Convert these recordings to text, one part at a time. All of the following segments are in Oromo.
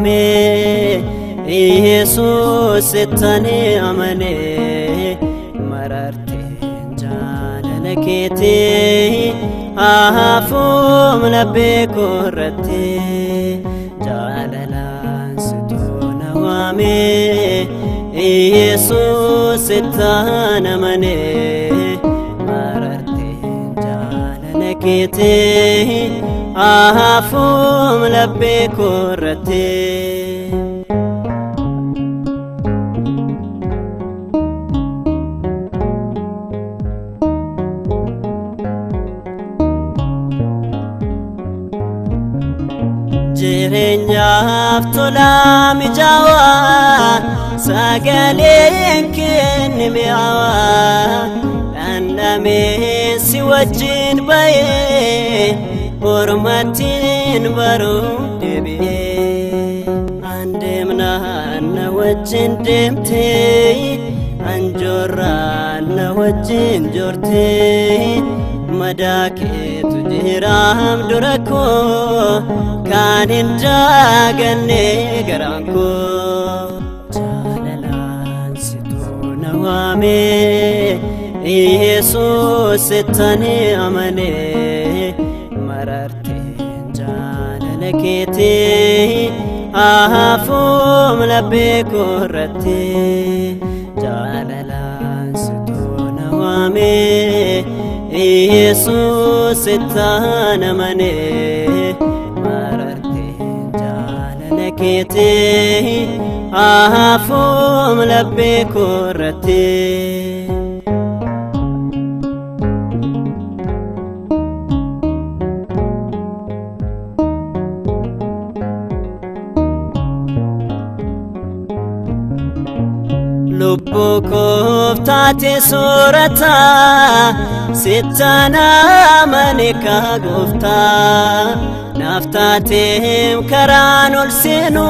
waamee Yesuus ittani amanee mararteen jaalala keetii hafuum laphee koorratti jaalalaan situu na waamee Yesuus ittaan amanee mararteen jaalala keetii hafuum laphee koorratti. Jireenyaaf tolaa mijaawaa sagaleen kenni mi'aawaa dhandhamee si wajjin ba'ee ormattiin baruu deebi'ee andeemnaan na wajjin deemtee anjoorraan na wajjin joortee madaa keetu jiraam dura koo kan hin daaganne garaan koo jaalalaan situu na waamee Yesuus ittani amanee mararteen jaalala keetii hafuum laphee koorratti jaalalaan situu na waamee Yesuus ittaan amanee mararteen jaalala keetii hafuum laphee koorratti. Lubbuu koof taate soorata sittaan amane kaa gooftaa naaf taateem karaan ol seenu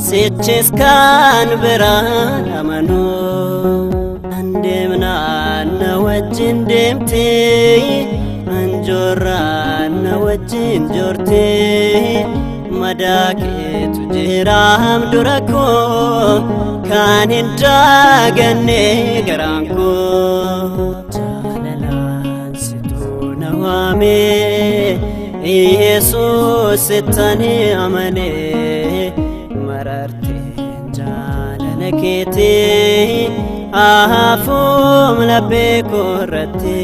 sichis kan biraan amanu andeemnaan na wajjin deemtee anjoorraan na wajjin joortee madaa keetu jiraam dura koo kan hin daaganne garaan koo jaalalaan situu na waamee Yesuus ittani amanee mararteen jaalala keetii hafuum laphee koorratti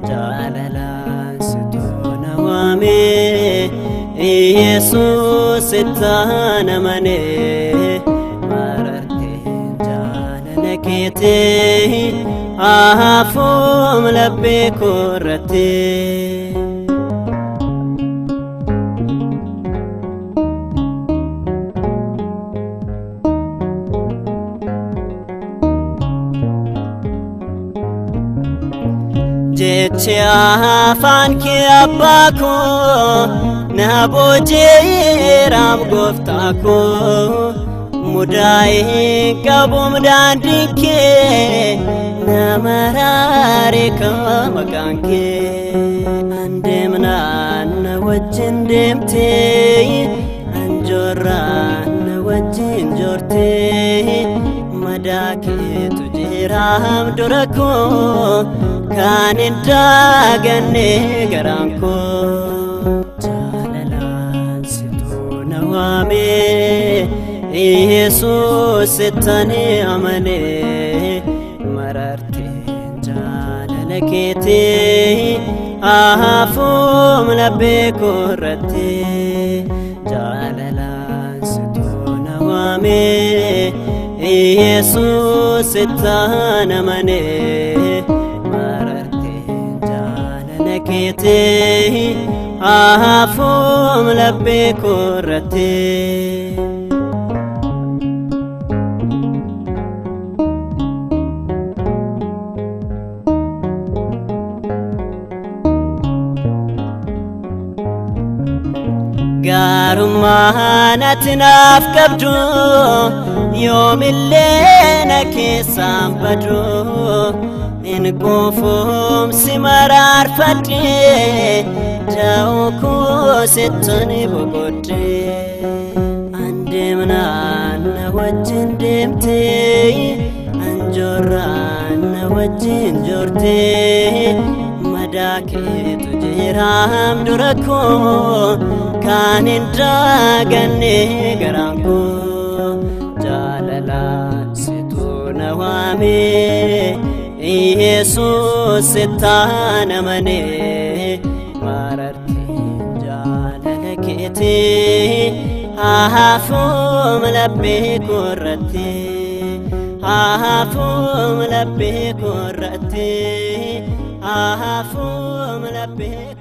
jaalalaan situu na waamee Yesuus ittaan amanee mararteen jaalala keetii hafuum laphee koorratti. Jechi afaan kee abbaa koo na booji'eeraam gooftaa koo mudaa'ee qabuum daandiin kee na maraare kaa maqaan kee andeemnaan na wajjin deemtee anjoorraan na wajjin joortee madaa keetu jiraam dura koo kan hin daaganne garaan koo jaalalaan situu na waamee Yesuus ittani amanee mararteen jaalala keetii hafuum laphee koorratti jaalalaan situu na waamee Yesuus ittaan amanee mararteen jaalala keetii hafuum laphee koorratti. Gaarummaan ati naaf qabdu yoomillee na keessaan badu hin quufuumsi maraarfadhe da'oo koo Yesuusittan boqodhe. Andeemnaan na wajjin deemtee, anjoorraan na wajjin joortee, madaa keetu jiraam dura koo kan hin daaganne garaan koo. Jaalala situ na waame, Yesuus ittaan amane, marartiin jaalala keetii haafuum laphee koorratti, haafuum laphee koorratti, haafuum laphee.